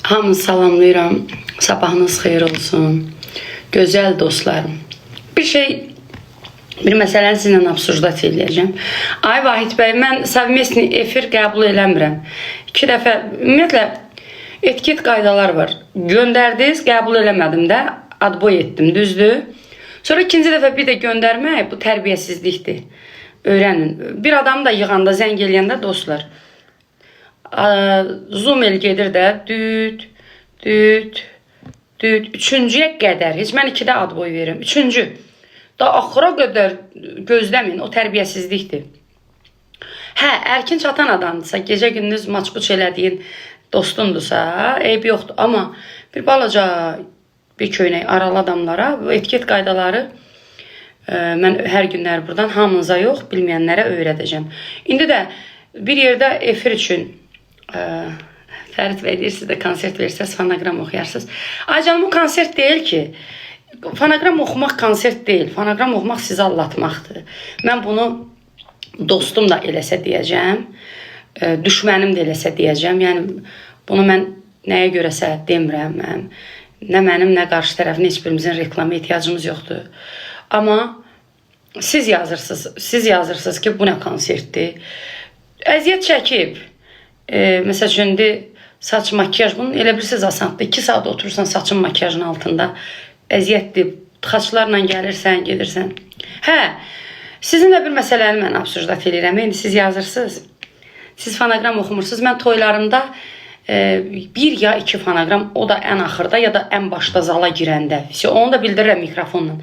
Hamını salamlayıram. Sabahınız xeyir olsun. Gözəl dostlarım. Bir şey, bir məsələni sizinlə absurdlat eləyəcəm. Ay Vahid bəy, mən совместный efir qəbul eləmirəm. İki dəfə, ümumiyyətlə, etiket qaydalar var. Göndərdiniz, qəbul eləmədim də, отбой etdim, düzdür? Sonra ikinci dəfə bir də göndərmək, bu tərbiyəsizlikdir. Öyrənin. Bir adamı da yığanda, zəng eləyəndə dostlar, Zoom el gedir də, düt, düt, düt. Üçüncüyə qədər, heç mən ikidə отбой verirəm. Üçüncü. Da axıra qədər gözləməyin, o tərbiyəsizlikdir. Hə, erkin çatan adamdırsa, gecə gündüz maç-quç elədiyin dostundursa, eybi yoxdur. Amma bir balaca bir köynək aralı adamlara bu etiket qaydaları mən hər günlər buradan hamınıza yox, bilməyənlərə öyrədəcəm. İndi də bir yerdə efir üçün Fərid bəy deyir, siz də konsert versəz fonoqram oxuyarsınız. Ay canım, bu konsert deyil ki. Fonoqram oxumaq konsert deyil. Fonoqram oxumaq sizi aldatmaqdır. Mən bunu dostum da eləsə deyəcəm, düşmənim də eləsə deyəcəm. Yəni bunu mən nəyə görəsə demirəm mən. Nə mənim, nə qarşı tərəfin heç birimizin reklama ehtiyacımız yoxdur. Amma siz yazırsınız, siz yazırsınız ki, bu nə konsertdir. Əziyyət çəkib. Məsəl üçün indi saç makiyaj bunun elə bilirsiz asandır. 2 saat oturursan saçın makiyajın altında. Əziyyətdir. Tıxaçlarla gəlirsən, gedirsən. Hə, sizinlə bir məsələni mən absurdlat eləyirəm. İndi siz yazırsınız. Siz fonoqram oxumursunuz. Mən toylarımda bir ya iki fonoqram, o da ən axırda ya da ən başda zala girəndə. Vəsə, onu da bildirirəm mikrofonla.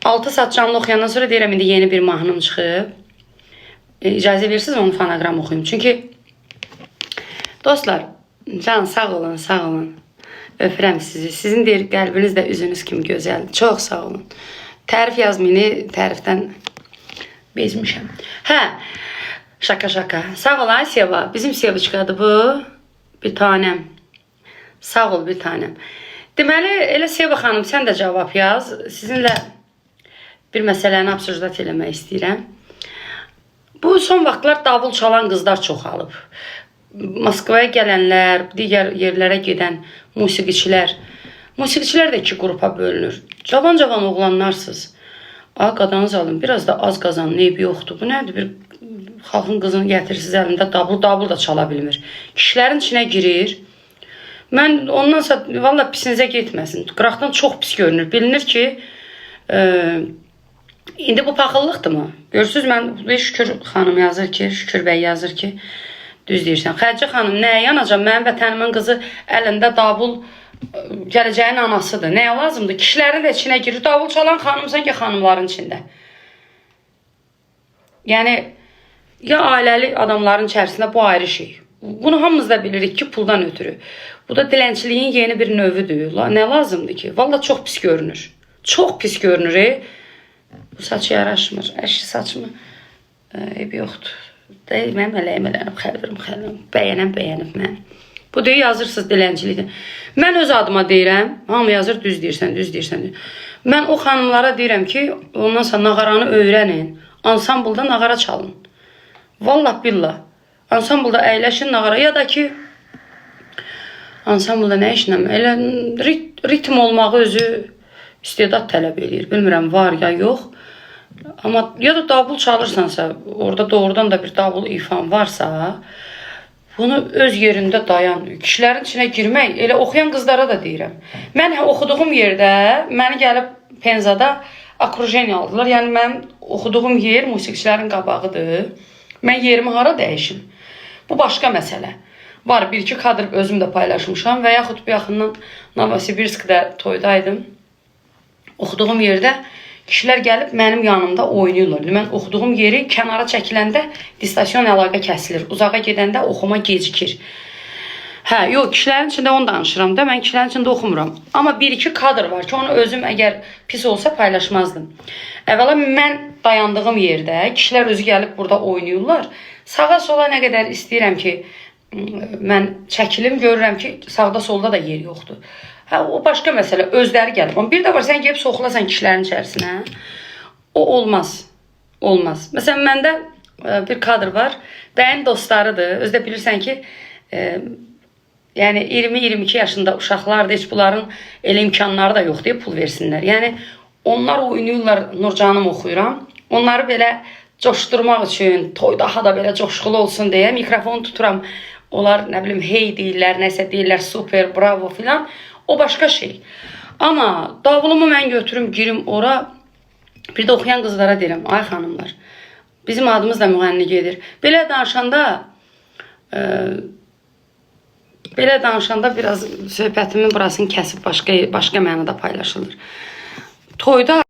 6 saat canlı oxuyandan sonra deyirəm indi yeni bir mahnım çıxıb. İcazə verirsiniz onu fonoqram oxuyum. Çünki dostlar, can sağ olun, sağ olun. Öpürəm sizi. Sizin deyir qəlbiniz də üzünüz kimi gözəldir. Çox sağ olun. Tərif yazmayını, tərifdən bezmişəm. Hə, şaka şaka. Sağ ol ay Seva. Bizim Seviçkadır bu. Bir tanəm. Sağ ol bir tanəm. Deməli, elə Seva xanım, sən də cavab yaz. Sizinlə bir məsələni absurdlat eləmək istəyirəm. Bu son vaxtlar davul çalan qızlar çoxalıb. Moskvaya gələnlər, digər yerlərə gedən musiqiçilər. Musiqiçilər də iki qrupa bölünür. Cavan-cavan oğlanlarsınız. A, qadanız alın, biraz da az qazanın, eybi yoxdur. Bu nədir? Bir xalqın qızını gətirirsiniz əlində dabul, dabul da çala bilmir. Kişilərin içinə girir. Mən ondansa valla pisinizə getməsin. Qıraqdan çox pis görünür. Bilinir ki, İndi bu paxıllıqdırmı? Görürsüz, mən bir Şükür xanım yazır ki, Şükür bəy yazır ki, düz deyirsən. Xədicə xanım, nəyə yanacam? Mənim vətənimin qızı əlində dabul gələcəyin anasıdır. Nəyə lazımdır? Kişilərin də içinə girir. Davul çalan xanım sanki xanımların içində. Yəni ya ailəli adamların içərisində bu ayrı şey. Bunu hamımız da bilirik ki, puldan ötürü. Bu da dilənçiliyin yeni bir növüdür. La, nə lazımdır ki? Valla çox pis görünür. Çox pis görünür. Bu saç yaraşmır. Əşi saçımı eybi yoxdur. Deyil, mənim ələyim elənib, xəlvirim, xəlvirim. Bəyənən bəyənib mən. Bu deyir, yazırsınız dilənçilikdir. Mən öz adıma deyirəm, hamı yazır, düz deyirsən, düz deyirsən. Mən o xanımlara deyirəm ki, ondan sonra nağaranı öyrənin. Ansamblda nağara çalın. Vallah billah. Ansamblda əyləşin nağara ya da ki ansamblda nə işlə? Elə ritm olmağı özü istedad tələb eləyir. Bilmirəm var ya yox. Amma ya da davul çalırsansa, orada doğrudan da bir davul ifan varsa, bunu öz yerində dayan. Kişilərin içinə girmək, elə oxuyan qızlara da deyirəm. Mən oxuduğum yerdə məni gəlib Penzada okrujeniya aldılar. Yəni mənim oxuduğum yer musiqiçilərin qabağıdır. Mən yerimi hara dəyişim? Bu başqa məsələ. Var bir iki kadr özüm də paylaşmışam və yaxud bu yaxından Novosibirskdə toydaydım. Oxuduğum yerdə kişilər gəlib mənim yanımda oynayırlar. Mən oxuduğum yeri kənara çəkiləndə distansion əlaqə kəsilir. Uzağa gedəndə oxuma gecikir. Hə, yox, kişilərin içində onu danışıram da, mən kişilərin içində oxumuram. Amma bir-iki kadr var ki, onu özüm əgər pis olsa paylaşmazdım. Əvvəla mən dayandığım yerdə kişilər özü gəlib burada oynayırlar. Sağa sola nə qədər istəyirəm ki, mən çəkilim, görürəm ki, sağda solda da yer yoxdur. Hə, o başqa məsələ, özləri gəlib. Amma bir də var, sən gəlib soxulasan kişilərin içərisinə, o olmaz. Olmaz. Məsələn, məndə bir kadr var. Bəyin dostlarıdır. Özü də bilirsən ki, Yəni 20-22 yaşında uşaqlar da heç bunların elə imkanları da yoxdur, pul versinlər. Yəni onlar oynayırlar, Nurcanım oxuyuram. Onları belə coşdurmaq üçün, toy daha da belə coşqulu olsun deyə mikrofon tuturam. Onlar nə bilim hey deyirlər, nəsə deyirlər, super, bravo filan. O başqa şey. Amma davulumu mən götürüm, girim ora. Bir də oxuyan qızlara deyirəm, ay xanımlar, bizim adımız da müğənni gedir. Belə danışanda biraz söhbətimin burasını kəsib başqa başqa mənada paylaşılır. Toyda